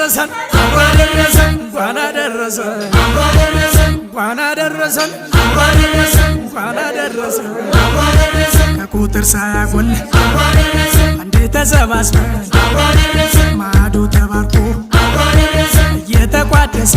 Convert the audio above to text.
አደረሰን፣ እንኳን አደረሰን፣ እንኳን አደረሰን፣ እንኳን አደረሰን። ከቁጥር ሳያጎል አንዴ ተሰባስበን ማዕዱ ተባርኮ እየተቋደሰ።